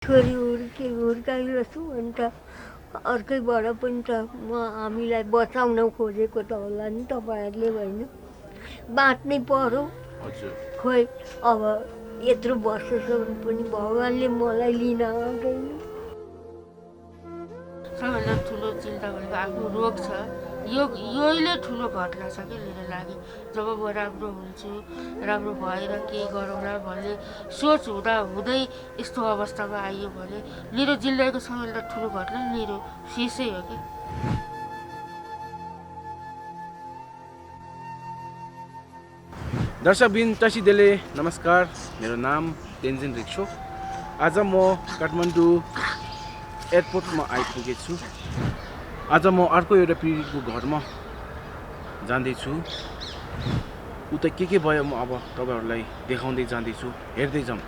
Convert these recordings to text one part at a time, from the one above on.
छोरी हुर्काइरहेछु अन्त अर्कैबाट पनि त हामीलाई बचाउन खोजेको त होला नि तपाईँहरूले होइन, बाँच्नै पर्यो। खोइ अब यत्रो वर्षसम्म पनि भगवान्ले मलाई लिन आउँदैन। सबैभन्दा ठुलो चिन्ता भनेको आफ्नो रोग छ, यहीले ठुलो घटना छ कि लिन लागि। जब म राम्रो हुन्छु, राम्रो भएर केही गरौँला भन्ने सोच हुँदा हुँदै यस्तो अवस्थामा आइयो भने मेरो जिन्दगीको सबैभन्दा ठुलो घटना मेरो शेषै हो कि। दर्शकबिन टसीदेले नमस्कार, मेरो नाम तेन्जिन रिक्सो। आज म काठमाडौँ एयरपोर्टमा आइपुगेको छु। आज म अर्को एउटा पीडितको घरमा जाँदैछु। उता के भयो म अब तपाईँहरूलाई देखाउँदै जाँदैछु, हेर्दै जाउँ।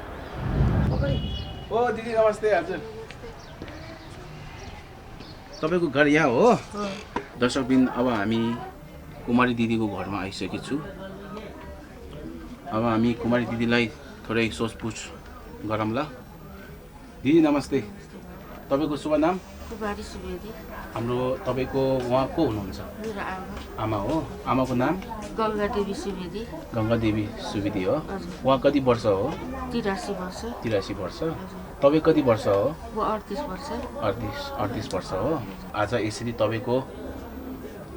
ओ दिदी नमस्ते। हजुर तपाईँको घर यहाँ हो? दर्शकबिन अब हामी कुमारी दिदीको घरमा आइसकेको छु। अब हामी कुमारी दिदीलाई थोरै सोधपुछ गरौँला। दिदी नमस्ते, तपाईँको शुभ नाम? कुमारी सुवेदी। हाम्रो तपाईँको उहाँ को हुनुहुन्छ? मेरो आमा हो। आमाको नाम? गङ्गादेवी सुवेदी। गङ्गादेवी सुवेदी हो। उहाँ कति वर्ष हो? 83 वर्ष। 83 वर्ष। तपाईँ कति वर्ष हो? म 38 वर्ष। 38 वर्ष हो। आज यसरी तपाईँको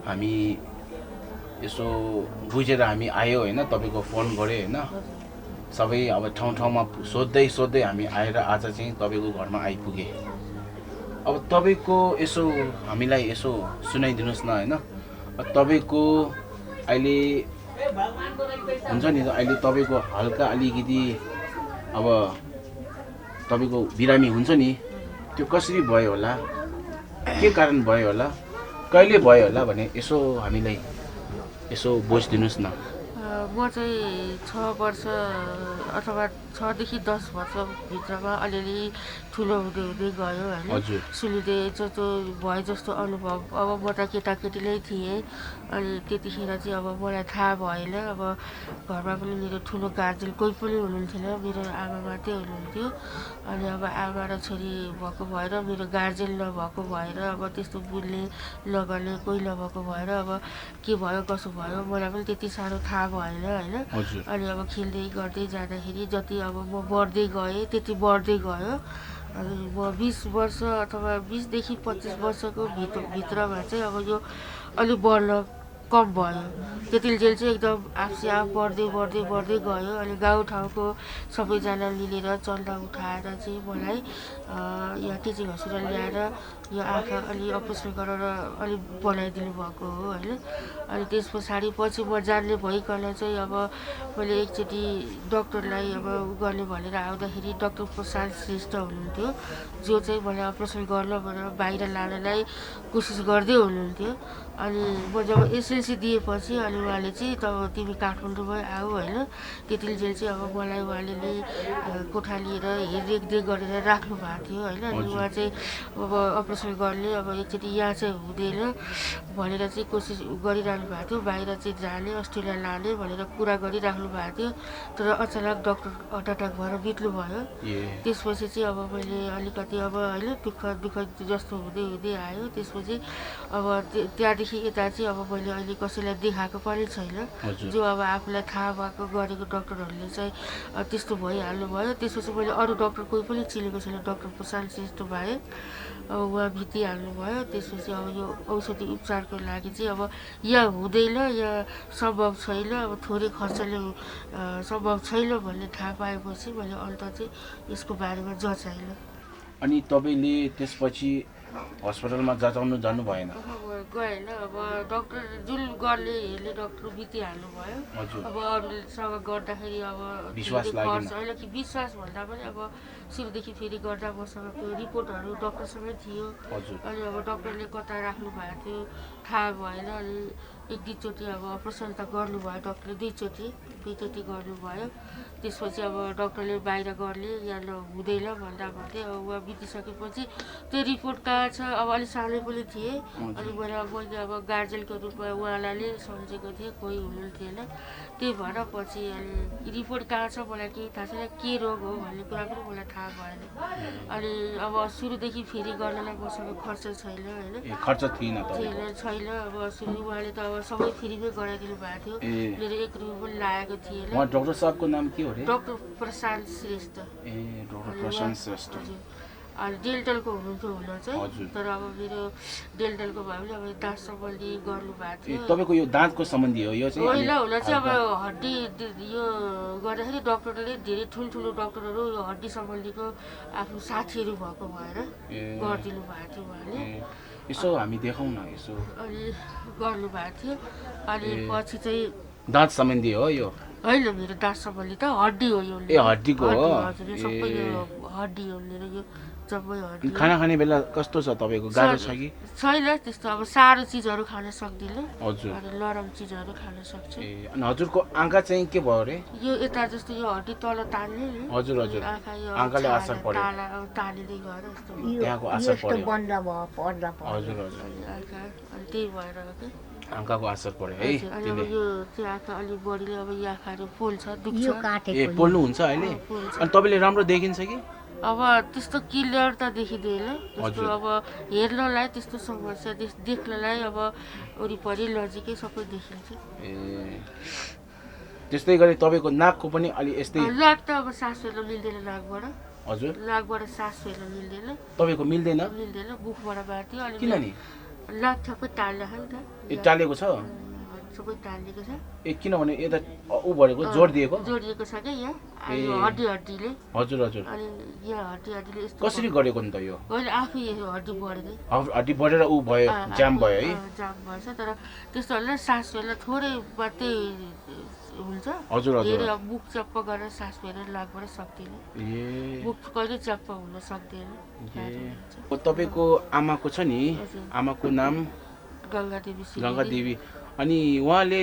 हामी यसो बुझेर हामी आयो होइन, तपाईँको फोन गऱ्यो होइन, सबै अब ठाउँमा सोध्दै हामी आएर आज चाहिँ तपाईँको घरमा आइपुगे। अब तपाईँको यसो हामीलाई यसो सुनाइदिनुहोस् न होइन, तपाईँको अहिले हुन्छ नि, अहिले तपाईँको हल्का अलिकति अब तपाईँको बिरामी हुन्छ नि, त्यो कसरी भयो होला, के कारण भयो होला, कहिले भयो होला भने यसो हामीलाई यसो बुझिदिनुहोस् न। म चाहिँ 6 वर्ष अथवा 6 देखि 10 वर्षभित्रमा अलिअलि ठुलो हुँदै हुँदै गयो होइन, सुलिँदै जस्तो भए जस्तो अनुभव। अब म त केटाकेटी नै थिएँ, अनि त्यतिखेर चाहिँ अब मलाई थाहा भएन। अब घरमा पनि मेरो ठुलो गार्जेन कोही पनि हुनुहुन्थेन, मेरो आमा मात्रै हुनुहुन्थ्यो। अनि अब आमा र छोरी भएको भएर, मेरो गार्जेन नभएको भएर, अब त्यस्तो बुझ्ने नगर्ने कोही नभएको भएर अब के भयो कसो भयो मलाई पनि त्यति साह्रो थाहा भएन होइन। अनि अब खेल्दै गर्दै जाँदाखेरि जति अब म बढ्दै गएँ त्यति बढ्दै गयो। अनि म 20 वर्ष अथवा 20 देखि 25 वर्षको भित्रमा चाहिँ अब यो अलिक बढ्न कम भयो। त्यतिन्जेल चाहिँ एकदम आफसे आफ बढ्दै गयो। अनि गाउँठाउँको सबैजना मिलेर चन्दा उठाएर चाहिँ मलाई यहाँ टिचिङ हस्पिटल ल्याएर यो आँखा अलि अपरेसन गरेर अलिक बनाइदिनु भएको हो होइन। अनि त्यस पछाडि पछि म जान्ने भइकन चाहिँ अब मैले एकचोटि डक्टरलाई अब गर्ने भनेर आउँदाखेरि डाक्टर प्रशान्त श्रेष्ठ हुनुहुन्थ्यो, जो चाहिँ मलाई अपरेसन गर्न भनेर बाहिर लानलाई कोसिस गर्दै हुनुहुन्थ्यो। अनि म जब एसएलसी दिएपछि अनि उहाँले चाहिँ तब तिमी काठमाडौँमै आऊ होइन, त्यतिन्जेल चाहिँ अब मलाई उहाँले कोठा लिएर हेरदेख गरेर राख्नु भएको थियो होइन। अनि उहाँ चाहिँ अब अपरेसन गर्ने अब एकचोटि यहाँ चाहिँ हुँदैन भनेर चाहिँ कोसिस गरिरहनु भएको थियो, बाहिर चाहिँ जाने अस्ट्रेलिया लाने भनेर कुरा गरिराख्नु भएको थियो। तर अचानक डक्टर हार्ट एट्याक भएर बित्नु भयो। त्यसपछि चाहिँ अब मैले अलिकति अब होइन दुःख जस्तो हुँदै आयो। त्यसपछि अब त्यहाँदेखि यता चाहिँ अब मैले अहिले कसैलाई देखाएको पनि छैन, जो अब आफूलाई थाहा भएको गरेको डक्टरहरूले चाहिँ त्यस्तो भइहाल्नु भयो। त्यसपछि मैले अरू डक्टर कोही पनि चिनेको छैन, डाक्टर प्रशान्त श्रेष्ठ बाहेक। अब उहाँ बितिहाल्नु भयो। त्यसपछि अब यो औषधि उपचारको लागि चाहिँ अब यहाँ हुँदैन, यहाँ सम्भव छैन, अब थोरै खर्चले सम्भव छैन भन्ने थाहा पाएपछि मैले अन्त चाहिँ यसको बारेमा जचाएन। अनि तपाईँले त्यसपछि हस्पिटलमा जाँचाउनु जानु भएन? गएन। अब डक्टर जुन हेर्ने डक्टर बितिहाल्नु भयो। अब अरूसँग गर्दाखेरि अब विश्वास लागेन होइन कि विश्वास भन्दा पनि अब सुरुदेखि फेरि गर्दा मसँग त्यो रिपोर्टहरू डक्टरसँगै थियो। अनि अब डक्टरले कता राख्नु भएको थियो थाहा भएन। अनि एक दुईचोटि अब अपरेसन त गर्नुभयो डक्टरले, दुईचोटि गर्नुभयो। त्यसपछि अब डक्टरले बाहिर गर्ने या हुँदैन भन्दा भन्दै अब उहाँ बितिसकेपछि त्यो रिपोर्ट कहाँ छ, अब अलिक सानै पनि थिएँ। अनि मैले अब गार्जेनको रूपमा उहाँलाई नै सम्झेको थिएँ, कोही हुनुहुन्थेन। त्यही भएर पछि अनि रिपोर्ट कहाँ छ मलाई केही थाहा छैन के रोग हो भन्ने कुरा पनि मलाई थाहा भएन अनि अब सुरुदेखि फेरि गर्नलाई मसँग खर्च छैन होइन खर्च थिएन छैन अब सुरु उहाँले त अब सबै फ्रीमै गराइदिनु भएको थियो मेरो 1 रुपियाँ पनि लागेको थिएन उहाँ डाक्टर साहबको नाम के हो रे डाक्टर प्रशान्त श्रेष्ठ डाक्टर प्रशान्त श्रेष्ठ अनि डेल्टलको हुनुहुन्थ्यो हुन चाहिँ तर अब मेरो डेल्टलको भयो भने अब दाँत सम्बन्धी गर्नुभएको थियो तपाईँको यो दाँतको सम्बन्धी हो यो चाहिँ पहिला हुन चाहिँ अब हड्डी यो गर्दाखेरि डक्टरले धेरै ठुल्ठुलो डक्टरहरू यो हड्डी सम्बन्धीको आफ्नो साथीहरू भएको भएर गरिदिनु भएको थियो उहाँले यसो हामी देखाउँ न यसो अनि गर्नुभएको थियो अनि पछि चाहिँ दाँत सम्बन्धी हो यो होइन मेरो दाँत सम्बन्धी त हड्डी हो यो हड्डीको हो हजुर यो सबै यो हड्डी हो मेरो यो सबै हड्डी खाना खाने बेला कस्तो छ तपाईँको गाह्रो छ कि छैन त्यस्तो अब साह्रो चिजहरू खान सक्दिनँ हजुर अनि नरम चिजहरू खान सक्छु अनि हजुरको आँखा चाहिँ के भयो रे यो यता जस्तो यो हड्डी तल तान्ने नि हजुर हजुर आँखा यो आँखाले असर पर्यो तानिँदै गएर यस्तो त्यहाँको असर पर्यो बन्द भयो पर्दा हजुर हजुर अनि आँखा अनि त्यही भएर कि आँखाको असर पर्यो है अनि अब यो चाहिँ आँखा अलिक बढीले अब यो आँखाहरू पोल्छ दुख्छ ए पोल्नुहुन्छ अहिले अनि तपाईँले राम्रो देखिन्छ कि अब त्यस्तो क्लियर त देखिँदैन त्यस्तो अब हेर्नलाई त्यस्तो समस्या देख्नलाई अब वरिपरि नजिकै सबै देखिन्छ ए त्यस्तै गरी तपाईँको नाकको पनि अलि यस्तै नाक त अब सास फेर्न मिल्दैन नाकबाट हजुर नाकबाट सास फेर्न मिल्दैन तपाईँको मिल्दैन बुखबाट बाँध्यो अनि किन नि नाक ठ्याक्कै टाल्दा नि त ए टालेको छ सबै टालिएको छ ए किनभने यता ऊ भएको जोडिदिएको छ क्या यहाँ हड्डीले हजुर हजुर अनि यहाँ हड्डीले यस्तो कसरी गरेको नि त यो होइन आफै हड्डी बढ्दै हड्डी बढेर ऊ भयो जाम भयो है जाम भएछ तर त्यस्तो होला सास फेर्न थोरै मात्रै हुन्छ हजुर हजुर धेरै अब बुक चप्प गरेर सास फेरेर लाग्बाट सक्दैन ए बुक कहिले चप्प हुन सक्दैन तपाईँको आमाको छ नि आमाको नाम गङ्गा देवी अनि उहाँले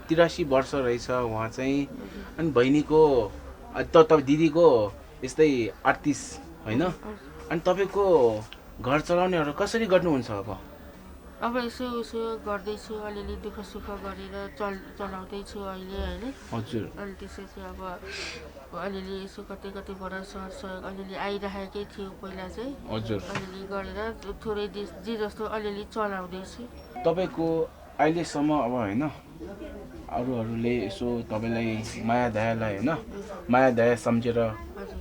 83 वर्ष रहेछ उहाँ चाहिँ अनि बहिनीको तपाईँ दिदीको यस्तै 38 होइन अनि तपाईँको घर चलाउनेहरू कसरी गर्नुहुन्छ अब यसो उसो गर्दैछु अलिअलि दुःख सुख गरेर चलाउँदैछु अहिले होइन हजुर अनि त्यसपछि अब अलिअलि यसो कतै कतैबाट सहयोग अलिअलि आइरहेकै थियो पहिला चाहिँ हजुर अलिअलि गरेर थोरै जे जस्तो अलिअलि चलाउँदैछु तपाईँको अहिलेसम्म अब होइन अरूहरूले यसो तपाईँलाई माया दयालाई होइन माया दया सम्झेर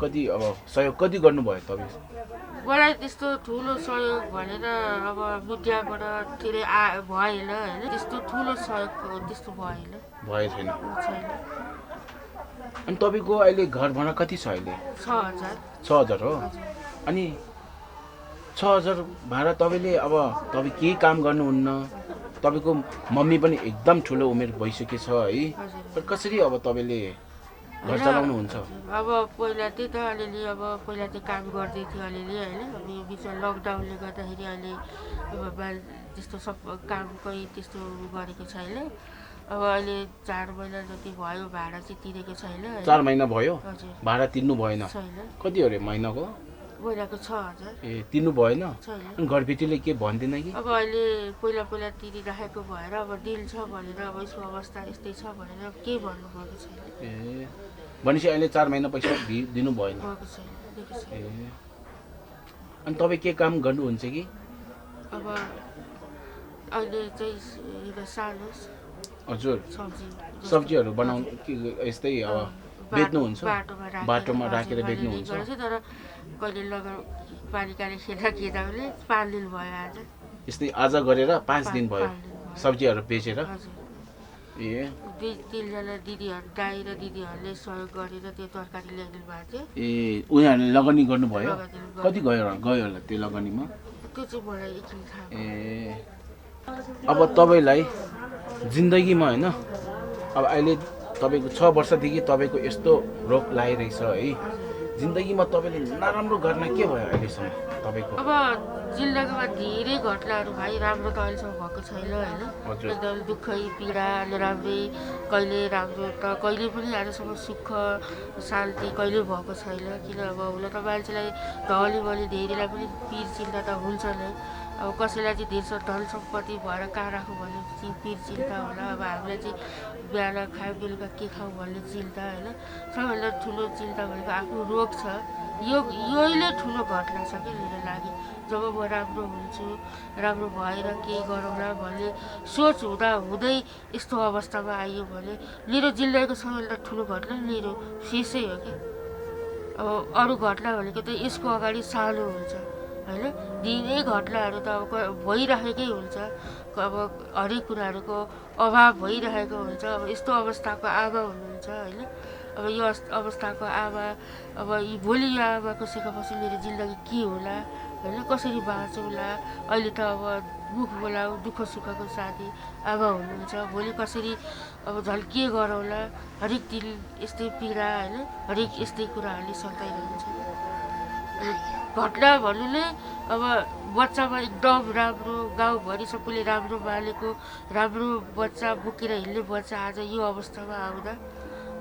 कति अब सहयोग कति गर्नुभयो तपाईँ मलाई त्यस्तो ठुलो सहयोग भनेर अब मिडियाबाट धेरै भएन होइन त्यस्तो ठुलो सहयोग त्यस्तो भएन छैन अनि तपाईँको अहिले घर भाडा कति छ अहिले 6,000 हो अनि 6,000 भाडा तपाईँले अब तपाईँ केही काम गर्नुहुन्न तपाईँको मम्मी पनि एकदम ठुलो उमेर भइसकेछ है कसरी अब तपाईँले घर चलाउनुहुन्छ अब पहिला त्यही त अलिअलि अब पहिला चाहिँ काम गर्दै थियो अलिअलि होइन अब यो बिचमा लकडाउनले गर्दाखेरि अहिले अब त्यस्तो सब काम कोही त्यस्तो गरेको छैन अब अहिले 4 महिना जति भयो भाडा चाहिँ तिरेको छैन 4 महिना भयो भाडा तिर्नु भएन कति हो रे महिनाको महिनाको 6,000 ए तिर्नु भएन घरभिटीले के भन्दैन कि अब अहिले पहिला तिरिराखेको भएर अब दिन्छ भनेर अब यसको अवस्था यस्तै छ भनेर के भन्नुभएको छैन ए भनेपछि अहिले 4 महिना पैसा दिनु भएन ए अनि तपाईँ के काम गर्नुहुन्छ कि अब अहिले चाहिँ सानो हजुर सब्जीहरू बनाउनु यस्तै अब बेच्नुहुन्छ बाटोमा राखेर बेच्नुहुन्छ तर कहिले लगन पानी खेदा भने 5 दिन भयो आज यस्तै आज गरेर 5 दिन भयो सब्जीहरू बेचेर ए 3जना दिदीहरू दाइ र दिदीहरूले सहयोग गरेर त्यो तरकारी ल्याइदिनु भएको थियो ए उनीहरूले लगानी गर्नुभयो कति गयो होला त्यो लगानीमा त्यो चाहिँ मलाई एकछिन थाहा ए अब तपाईँलाई जिन्दगीमा होइन अब अहिले तपाईँको 6 वर्षदेखि तपाईँको यस्तो रोग लागिरहेछ है जिन्दगीमा तपाईँले नराम्रो गर्न के भयो अहिलेसम्म तपाईँको अब जिन्दगीमा धेरै घटनाहरू भाइ राम्रो त अहिलेसम्म भएको छैन होइन एकदम दुःखै पीडा नराम्रै कहिले राम्रो त कहिले पनि आजसम्म सुख शान्ति कहिले भएको छैन किन अब हुन त मान्छेलाई धली बली धेरैलाई पनि पीर चिन्ता त हुन्छ नै अब कसैलाई चाहिँ धेरै धन सम्पत्ति भएर कहाँ राखौँ भन्ने पिर चिन्ता होला। अब हामीलाई चाहिँ बिहान खायो बेलुका के खाउँ भन्ने चिन्ता होइन। सबैभन्दा ठुलो चिन्ता भनेको आफ्नो रोग छ, यहीले ठुलो घटना छ कि मेरो लागि। जब म राम्रो हुन्छु, राम्रो भएर केही गरौँला भन्ने सोच हुँदा हुँदै यस्तो अवस्थामा आइयो भने मेरो जिन्दगीको सबैभन्दा ठुलो घटना मेरो शेषै हो कि। अब अरू घटना भनेको त यसको अगाडि सानो हुन्छ होइन। धेरै घटनाहरू त अब भइरहेकै हुन्छ, अब हरेक कुराहरूको अभाव भइरहेको हुन्छ। अब यस्तो अवस्थाको आमा हुनुहुन्छ होइन। अब यो अवस्थाको आमा, अब भोलि यो आमा कसैपछि मेरो जिन्दगी के होला होइन, कसरी बाँचौँला। अहिले त अब मुख बोलाऊ दुःख सुखको साथी आमा हुनुहुन्छ, भोलि कसरी अब झन् के गरौँला। हरेक दिन यस्तै पीडा होइन, हरेक यस्तै कुराहरूले सताइरहन्छ। घटना भन्नु नै अब बच्चामा एकदम राम्रो, गाउँभरि सबैले राम्रो मानेको राम्रो बच्चा बोकेर हिँड्ने बच्चा आज यो अवस्थामा आउँदा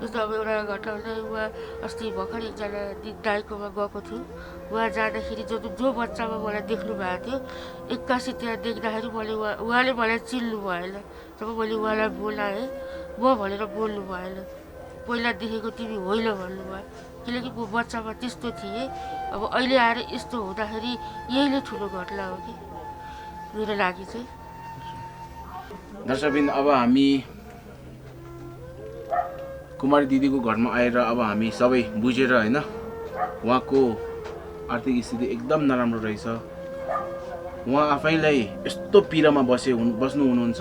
जस्तो अब एउटा घटना हुँदा उहाँ अस्ति भर्खर एकजना दाइकोमा गएको थियो। उहाँ जाँदाखेरि जो बच्चामा मलाई देख्नु भएको थियो, एक्कासी त्यहाँ देख्दाखेरि उहाँले मलाई चिन्नु भएन। जब मैले उहाँलाई बोलाएँ म भनेर बोल्नु भएन, पहिला देखेको तिमी होइन भन्नुभयो। किनकि म बच्चामा त्यस्तो थिएँ। अब अहिले आएर यस्तो हुँदाखेरि यही ठुलो घटना हो कि मेरो लागि चाहिँ। दर्शकबिन, अब हामी कुमारी दिदीको घरमा आएर अब हामी सबै बुझेर होइन, उहाँको आर्थिक स्थिति एकदम नराम्रो रहेछ। उहाँ आफैलाई यस्तो पीडामा बस्नु हुनुहुन्छ।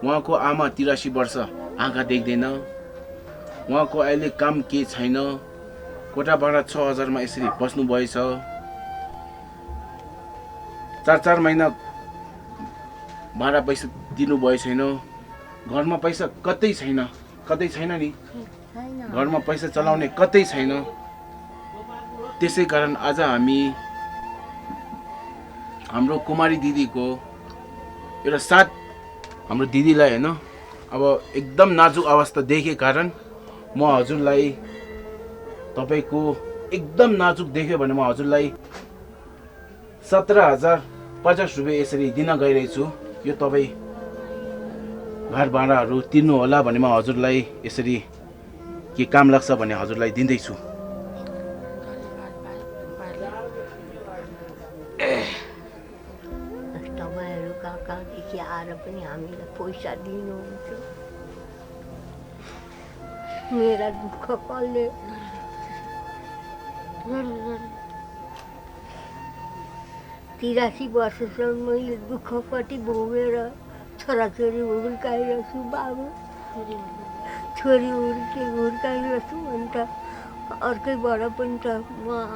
उहाँको आमा 83 वर्ष, आँखा देख्दैन। उहाँको अहिले काम के छैन, कोठा भाडा 6000मा यसरी बस्नु भएछ। 4 महिना भाडा पैसा दिनु भए छैन। घरमा पैसा कतै छैन नि, घरमा पैसा चलाउने कतै छैन। त्यसै कारण आज हामी हाम्रो कुमारी दिदीको एउटा साथ, हाम्रो दिदीलाई होइन अब एकदम नाजुक अवस्था देखे कारण म हजुरलाई, तपाईँको एकदम नाजुक देख्यो भने म हजुरलाई 17,050 रुपियाँ यसरी दिन गइरहेछु। यो तपाईँ घर भाडाहरू तिर्नु होला भने म हजुरलाई यसरी के काम लाग्छ भने हजुरलाई दिँदैछु। तपाईँहरू कहाँदेखि आएर पनि हामीलाई पैसा दिनुहुन्छ। मेरा दुःख कसले 83 वर्षसम्म मैले दुःखपट्टि भोगेर छोराछोरी हुर्काइरहेको छु। बाबु छोरी हुर्काइरहेको छु। अन्त अर्कैबाट पनि त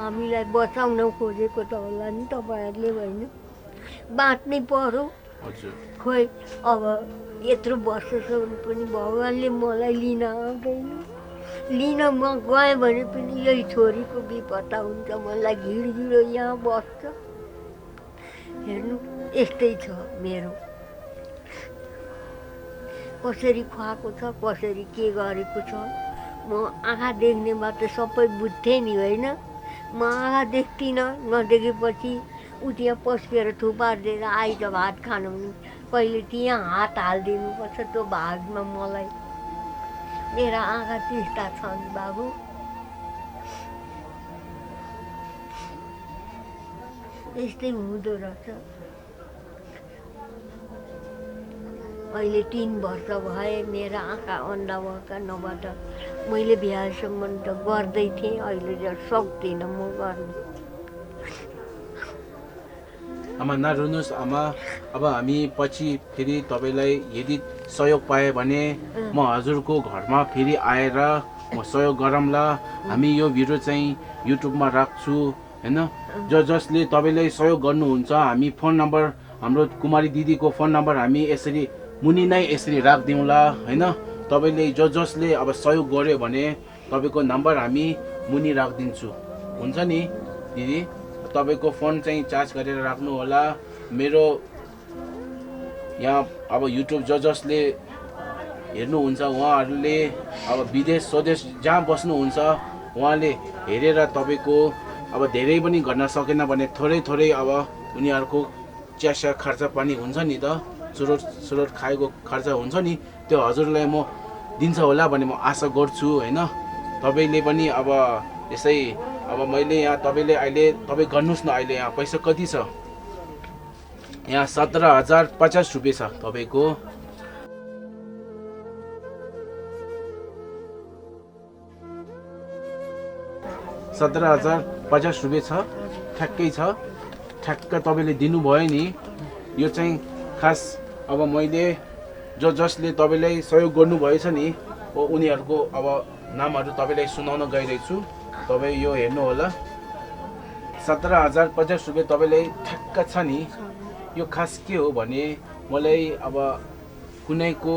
हामीलाई बचाउन खोजेको त होला नि तपाईँहरूले होइन, बाँच्नै पर्यो। खोइ अब यत्रो वर्षसम्म पनि भगवान्ले मलाई लिन आउँदैन। लिन म गएँ भने पनि यही छोरीको विपत्ता हुन्छ, मलाई घिडघिडो यहाँ बस्छ। हेर्नु यस्तै छ मेरो, कसरी खुवाएको छ, कसरी के गरेको छ। म आँखा देख्नेबाट सबै बुझ्थेँ नि होइन। म आँखा देख्दिनँ, नदेखेपछि ऊ त्यहाँ पस्केर थुपारिदिएर आइज भात खानु नि पहिले त्यहाँ हात हालिदिनुपर्छ त्यो भागमा। मलाई मेरा आँखा त्यस्ता छन् बाबु। यस्तै हुँदो रहेछ। अहिले 3 वर्ष भए मेरा आँखा अन्धा भएका, नभए मैले बिहासम्म त गर्दै थिएँ। अहिले सक्दिनँ म गर्नु। आमा नरुनुहोस् आमा, अब हामी पछि फेरि तपाईँलाई यदि सहयोग पाएँ भने म हजुरको घरमा फेरि आएर म सहयोग गरौँला। हामी यो भिडियो चाहिँ युट्युबमा राख्छु होइन। जसले तपाईँलाई सहयोग गर्नुहुन्छ, हामी फोन नम्बर, हाम्रो कुमारी दिदीको फोन नम्बर हामी यसरी मुनि नै यसरी राखिदिउँला होइन। तपाईँले जसले अब सहयोग गर्यो भने तपाईँको नम्बर हामी मुनि राखिदिन्छु। हुन्छ नि दिदी, तपाईँको फोन चाहिँ चार्ज गरेर राख्नु होला। मेरो यहाँ अब युट्युब जसले हेर्नुहुन्छ उहाँहरूले अब विदेश स्वदेश जहाँ बस्नुहुन्छ उहाँले हेरेर तपाईँको अब धेरै पनि गर्न सकेन भने थोरै थोरै अब उनीहरूको चिया खर्च पनि हुन्छ नि त, सुरोट खाएको खर्च हुन्छ नि, त्यो हजुरलाई म दिन्छ होला भन्ने म आशा गर्छु होइन। तपाईँले पनि अब यसै अब मैले यहाँ तपाईँले अहिले तपाईँ गर्नुहोस् न, अहिले यहाँ पैसा कति छ? यहाँ 17,050 रुपियाँ छ तपाईँको। ₹17,050 छ, ठ्याक्कै छ, ठ्याक्क तपाईँले दिनुभयो नि। यो चाहिँ खास अब मैले जसले तपाईँलाई सहयोग गर्नुभएछ नि उनीहरूको अब नामहरू तपाईँलाई सुनाउन गइरहेको छु। तपाईँ यो हेर्नु होला, 17,050 रुपियाँ तपाईँलाई ठ्याक्क छ नि। यो खास के हो भने मलाई अब कुनैको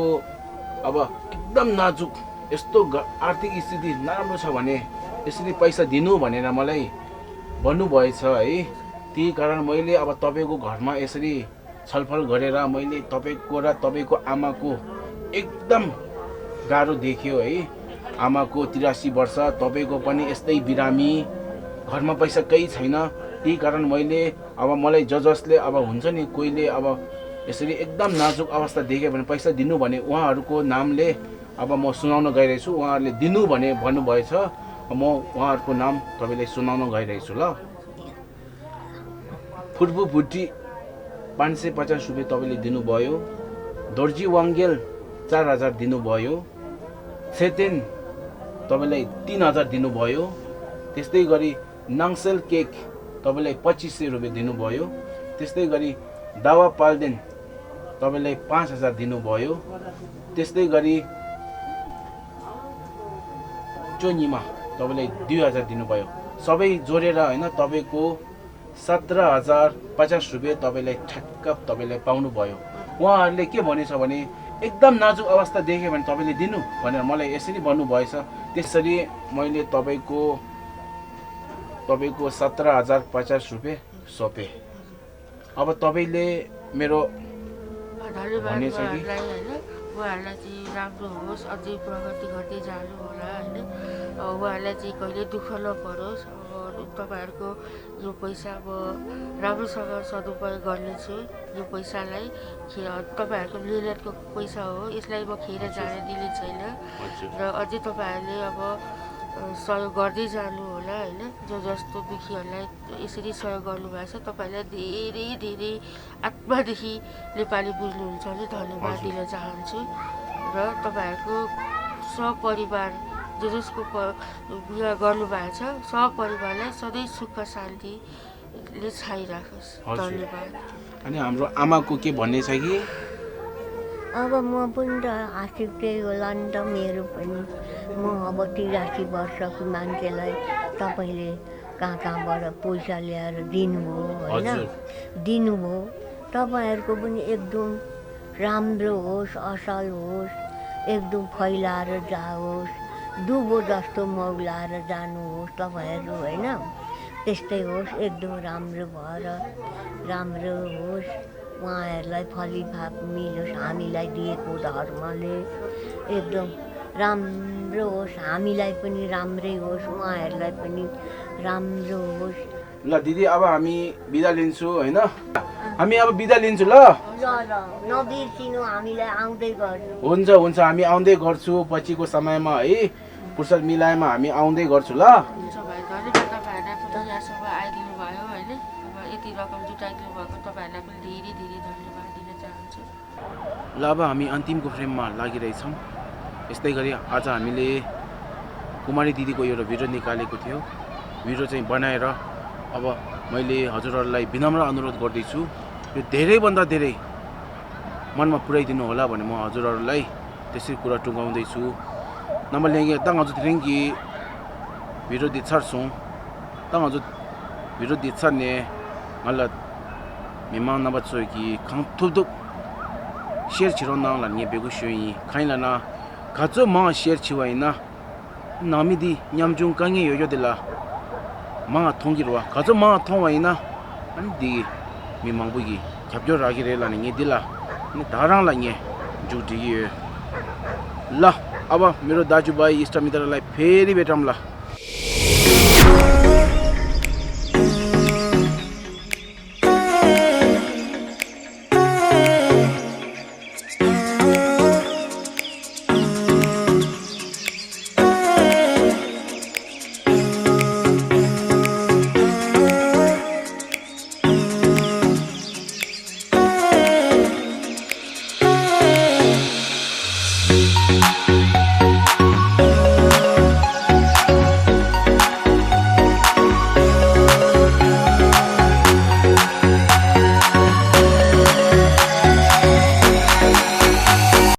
अब एकदम नाजुक यस्तो आर्थिक स्थिति नराम्रो छ भने यसरी पैसा दिनु भनेर मलाई भन्नुभएछ है। त्यही कारण मैले अब तपाईँको घरमा यसरी छलफल गरेर मैले तपाईँको र तपाईँको आमाको एकदम गाह्रो देख्यो है। आमाको 83 वर्ष, तपाईँको पनि यस्तै बिरामी, घरमा पैसा केही छैन। त्यही कारण मैले अब मलाई जसले अब हुन्छ नि, कोहीले अब यसरी एकदम नाजुक अवस्था देख्यो भने पैसा दिनु भने उहाँहरूको नामले अब म सुनाउन गइरहेको छु। उहाँहरूले दिनु भने भन्नुभएछ, म उहाँहरूको नाम तपाईँलाई सुनाउन गइरहेको छु ल। फुर्बु भुटी 550 रुपियाँ तपाईँले दिनुभयो। दोर्जी वाङ्गेल 4,000 दिनुभयो। सेतेन तपाईँलाई 3,000 दिनुभयो। त्यस्तै गरी नाङसेल केक तपाईँलाई 2500 रुपियाँ दिनुभयो। त्यस्तै गरी दावा पाल्देन तपाईँलाई 5,000 दिनुभयो। त्यस्तै गरी चोनिमा तपाईँलाई 2,000 दिनुभयो। सबै जोडेर होइन तपाईँको 17,050 रुपियाँ तपाईँलाई ठ्याक्क तपाईँलाई पाउनुभयो। उहाँहरूले के भनेछ भने एकदम नाजुक अवस्था देख्यो भने तपाईँले दिनु भनेर मलाई यसरी भन्नुभएछ। त्यसरी मैले तपाईँको 17,050 रुपियाँ सोपेँ। अब तपाईँले मेरो धन्यवाद उहाँहरूलाई चाहिँ राम्रो होस्, अझै प्रगति गर्दै जानु होला होइन। उहाँहरूलाई चाहिँ कहिले दुःख नपरोस्। अब तपाईँहरूको यो पैसा अब राम्रोसँग सदुपयोग गर्नेछु। यो पैसालाई तपाईँहरूको मेहनतको पैसा हो, यसलाई म खेर जान दिने छैन। र अझै तपाईँहरूले अब सहयोग गर्दै जानु होला होइन। जस्तो दुखीहरूलाई यसरी सहयोग गर्नुभएको छ, तपाईँहरूलाई धेरै धेरै आत्मादेखि नेपाली बुझ्नुहुन्छ भने धन्यवाद दिन चाहन्छु। र तपाईँहरूको सपरिवार जसको बिहा गर्नुभएको छ, सपरिवारलाई सधैँ सुख शान्तिले छाइराखोस्। धन्यवाद। अनि हाम्रो आमाको के भन्ने छ कि अब म पनि त आशिक त्यही होला नि त, मेरो पनि। म अब 83 वर्षको मान्छेलाई तपाईँले कहाँबाट पैसा ल्याएर दिनुभयो होइन, दिनुभयो। तपाईँहरूको पनि एकदम राम्रो होस्, असल होस्, एकदम फैलाएर जाओस्, दुबो जस्तो मौलाएर जानुहोस् तपाईँहरू होइन। त्यस्तै होस्, एकदम राम्रो भएर राम्रो होस्। उहाँहरूलाई फलिफाप मिलोस्, हामीलाई दिएको धर्मले एकदम राम्रो होस्, हामीलाई पनि राम्रै होस्, उहाँहरूलाई पनि राम्रो होस्। ल दिदी, अब हामी बिदा लिन्छु होइन। हामी अब बिदा लिन्छु ल। नबिर्सिनु, हामीलाई आउँदै गर्नु। हुन्छ हुन्छ, हामी आउँदै गर्छु पछिको समयमा है, फुर्सद मिलाएमा हामी आउँदै गर्छु ल। हुन्छ भाइ, धन्यवाद तपाईँहरूलाई पनि यहाँसम्म आइदिनु भयो होइन। अब यति रकम जुटाइदिनु भएको तपाईँहरूलाई पनि धेरै धेरै धन्यवाद दिन चाहन्छु। ल अब हामी अन्तिमको फ्रेममा लागिरहेछौँ। यस्तै गरी आज हामीले कुमारी दिदीको एउटा भिडियो निकालेको थियो। भिडियो चाहिँ बनाएर अब मैले हजुरहरूलाई विनम्र अनुरोध गर्दैछु, यो धेरैभन्दा धेरै मनमा पुर्याइदिनु होला भने म हजुरहरूलाई त्यसरी कुरा टुङ्गाउँदैछु। Number 땅 아주 드랭기 위로 뒤차송 땅 아주 위로 뒤차네 말라 미망 나바초기 강투도 share chirona la nye begu shui khaila na gazo ma share chiwaina namidi nyamjung kange yoyo de la ma thongirwa gazo ma thongwaina andi mi mangbugi kyabjo ragire la nye dila ni darang la nye judi la अब मेरो दाजुभाइ इष्टमित्रलाई फेरि भेटौँला।